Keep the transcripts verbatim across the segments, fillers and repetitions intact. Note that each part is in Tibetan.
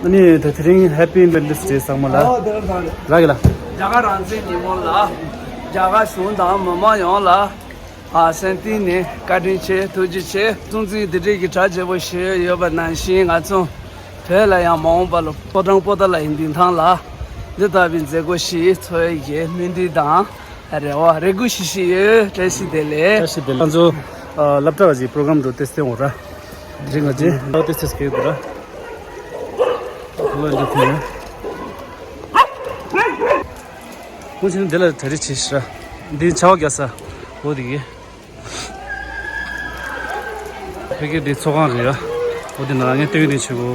ཨ་ནི་ད་དེ་རིང་Happy Independence Day ཚང་མ་ལ། ཨོ་དེ་རང་དང་རེད། རག་གི་ལ། རྒྱ་གར་རང་བཙན་ཉིན་མོ་ལ་རྒྱ་གར་གཞུང་དང་མི་མང་ཡོངས་ལ་ཨ་སེམས་གཏིང་ནས་བཀའ་དྲིན་ཆེ། ཐུགས་རྗེ་ཆེ། སྲུང་བརྩི་འདི་འདྲའི་གི་གྲ་རྒྱས་པོ་ཞིག་ཡོད་པ་ནང་བཞིན། ང་ཚོ་བོད་ལ་ཡང་མ་འོངས་པ་ལ་ཕོ་བྲང་པོ་ཏཱ་ལའི་མདུན་ཐང་ལ་འདི་ལྟ་བུའི་མཛད་སྒོ་ཞིག་འཚོགས་ཡས་ཀྱི་སྨོན་འདུན་དང་རེ་བ་རེ་སྐུལ་ཞུ་བཞིན་ཡོད། བཀྲ་ཤིས་བདེ་ལེགས། བཀྲ་ཤིས་བདེ་ལེགས། ང་ཚོ་ཨ་སློབ་གྲྭ་བ་ཞིག་པོ་རོ་གྷ་རམ་འགྲོ་ཏེ་སྟེང་འོ་ར། དེ་རིང་ང་ཚོ་ལོ་ཏེ་སེ་སྐད་འདུག་ར། ལོ་འདི་ཁུལ་ཡ། ཁོང་ཚོ་འདི་ལ་གྲ་སྒྲིག་བྱེད་ཤི་ར། འདི་ཆར་པ་རྒྱག་ས། འོ་དེ་གི། ཕ་གི་འདི་ཚོགས་ཁང་རེད་ཡ། འོ་དེ་ནང་ངས་སྟོན་གི་བྱེད་གོ།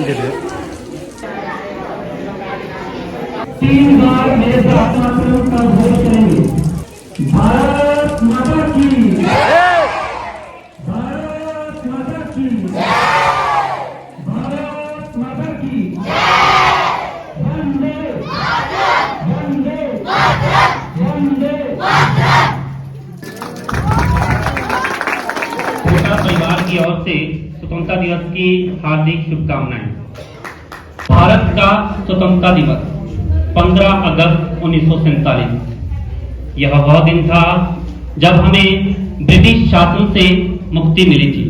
འདི་རེད། तीन बार मेरे साथ आप लोग का वोट करेंगे। भारत माता की, भारत माता की, भारत माता की। वंदे, वंदे, वंदे। कोटा परिवार की ओर से स्वतंत्रता दिवस की हार्दिक शुभकामनाएं। भारत का स्वतंत्रता दिवस, पन्द्रह अगस्त उन्नीस सौ सैंतालीस। यह वह दिन था, जब हमें ब्रिटिश शासन से मुक्ति मिली थी।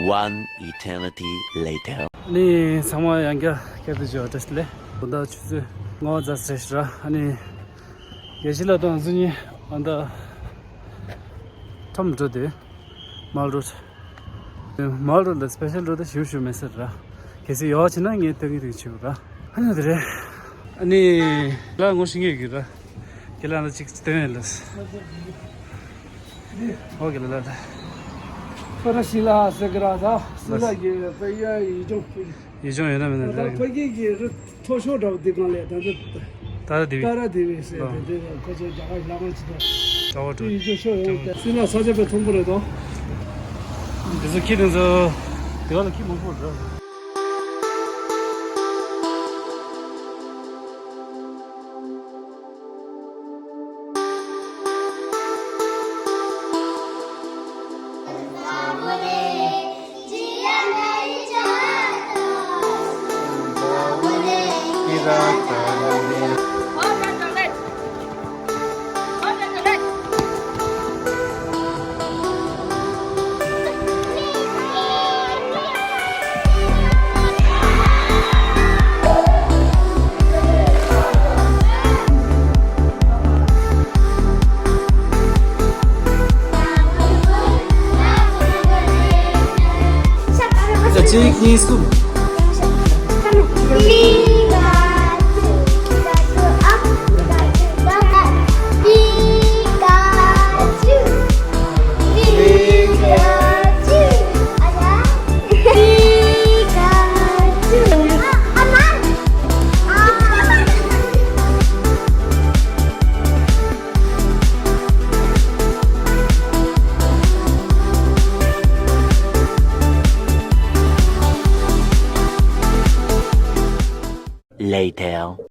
One eternity later. ནི་ཚང་མ་ཡང་བསྐྱར་བསྐྱར་དུ་བརྗོད་བཀྲ་ཤིས་བདེ་ལེགས། དགོང་དག་ཆུ་ཚོད་ལྔ་པ་ཙམ་རེད་ཤག་ར། ཨ་ནི་དགེ་བཤེས་ལགས་དང་ང་ཚོ་གཉིས་ཨ་ད་ཁྲོམ་འགྲོ་དེ་མལ་རོཌ། མལ་རོཌ་ལ་སི་པེ་ཤལ་རོཌ་ཞུ་ཞུ་མེད་ཟེར་ར། གལ་སྲིད་ཡོད་བྱས་ན་ངས་སྟོན་གི་རེད་བྱེད་ར། ཨ་ནི་དེ་རེད། ཨ་ནི་ལ་ངོ་ཤེས་ངེས་ཀྱི་ར། ཁྱེད་ལ་ན་ཅིག་སྟོན་ཡས་ལ། ཨོ་ཀེ་ལ་ལ་ལ། ཕ་ར་ཤི་ལ་ཟེར་གི་ར་ད། སི་ལ་གི་པ་ཡ་ཡི་ཅུང་། ཡི་ཅུང་ཡོད་ན་མེད་ན་ད་ལ་ཕ་གི་གི་རི་མཐོ་ཤོས་འདྲ་བོ་དེ་གང་ལས་ད་ད། ད་ར་དེ་བི། ད་ར་དེ་བི་ཟེར་ཨོ། དེ་དེ་ཁོ་ཚོ་རྒྱ་གར་ལ་མ་ཅི་ད། ད་འོ་དེ་ཡི་ཅུང་ཤོས་ཡོད་ད། སི་ལ་ས་ཆ་པའི་མཐོན་པོ་རེད་དོ། དེ་ཚོ་ཁྱི་དེ་ཚོ་དེ་བ་ལ་ཁྱི་མང་པོ་རེད། གཅིག་གཉིས་གསུམ། Later.